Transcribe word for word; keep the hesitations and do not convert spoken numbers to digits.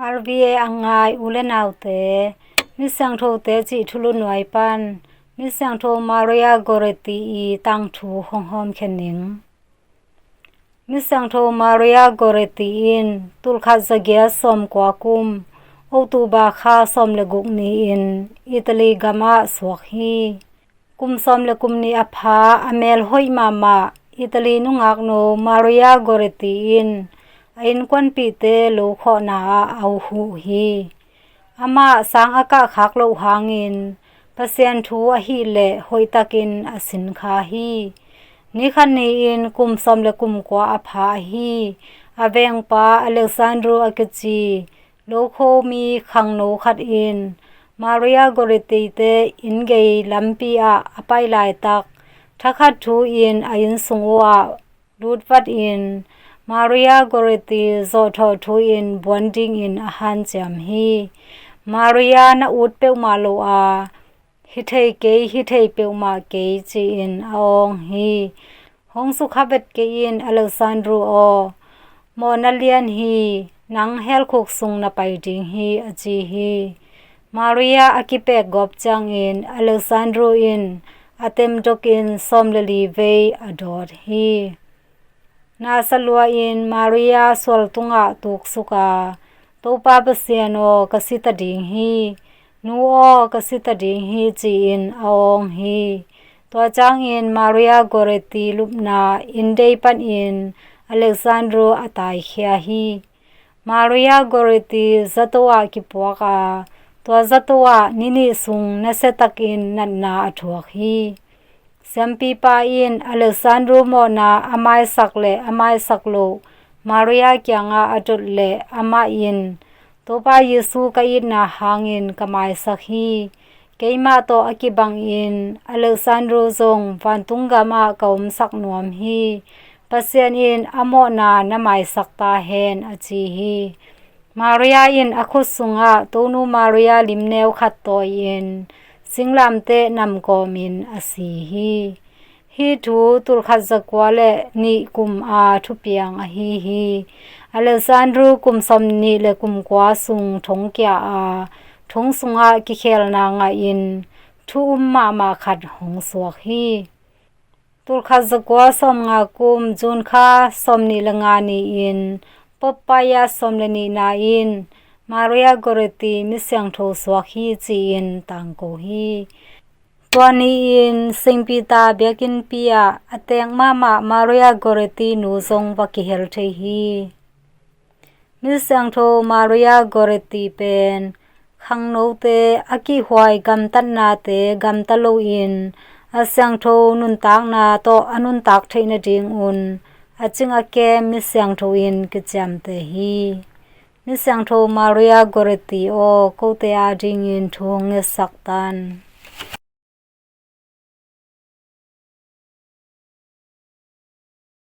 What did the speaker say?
R V A a ngai u le naute, Misiangthote cih thulu nuai pan Misiangtho Maria Goretti i tangthu hong hawmkhia ning. Misiangtho Maria Goretti in tulkhat zagiat sawmkua kum October kha sawm le guk ni-in Italy gamah suak hi. Kum sawm le kum nih a pha a mel hoih mahmah Italy nungaknu Maria Goretti in a innkuanpihte lo khawhna ah a huh hi. Amah sang a kahkhak loh hangin Pasian thu ahih leh hoihtakin a sinkha hi. Nikhat ni-in kum sawm le kum kua a pha ahi a vengpa Alexandru a kici lokho mi khangno khat in Maria Goretti-te inn gei lampi ah a pai laitak thakhat thu-in a inn sung uhah lutvat in Maria Goretti zawhthawh thu-in buan dingin a hanciam hi. Maria na ut peuhmah lo a, hi thei kei, hi thei peuhmah kei ci-in a awng hi. Hong sukha vet kei in Alexandru aw, mawhna lian hi, nang helkhuk sung na pai ding hi a ci hi. Maria a kipek gawp ciangin Alexandru in a temdokin sawm le li vei a dawt hi. Nasa lua-in Maria sual tungah tuksuk a, Topa Pasian aw, ka si ta ding hi, nu aw, ka si ta ding hi ci-in a awng hi. Tua ciangin Maria Goretti lupna inn dei panin Alexandru a taikhia hi. Maria Goretti zato ah kipuak a, tua zato ah ni nih sung nasiatakin natna a thuak hi. Siampipa in Alexandru mawhna a maisak le a maisak loh Maria kiangah a dot leh amah in, Topa Jesu ka itna hangin ka maisak hi. Keimah tawh a kibangin Alexandru zong vantung gamah ka omsak nuam hi. Pasian in a mawhna na maisak ta hen a ci hi. Maria in a khut sungah Tonu Maria limneu khat tawi-in singlamteh namkawmin a si hi. Hih thu tulkhat zakua le nih kum a thupiang ahi hi. Alexandru kum sawm nih le kum kua sung thongkia a, thong sungah kikhelna ngahin thu um mahmah khat hong suak hi. Tulkhat zakua sawmnga kum June kha sawm nih le nga ni-in Pope Pius sawm le nihna in Maria Goretti misiangtho suak hi ci-in tangko hi. Tua ni-in Saint Peter biakinnpi ah a teek mahmah Maria Goretti nu zong va kihel thei hi. Misiangtho Maria Goretti pen khangnote a kihhuai gamtatnate gamta loin a siangtho nuntakna tawh a nuntak theih nadingun a cing a kem misiangtho in kiciamteh hi. Misiangtho Maria Goretti aw, kote adingin thu hong ngetsak tan.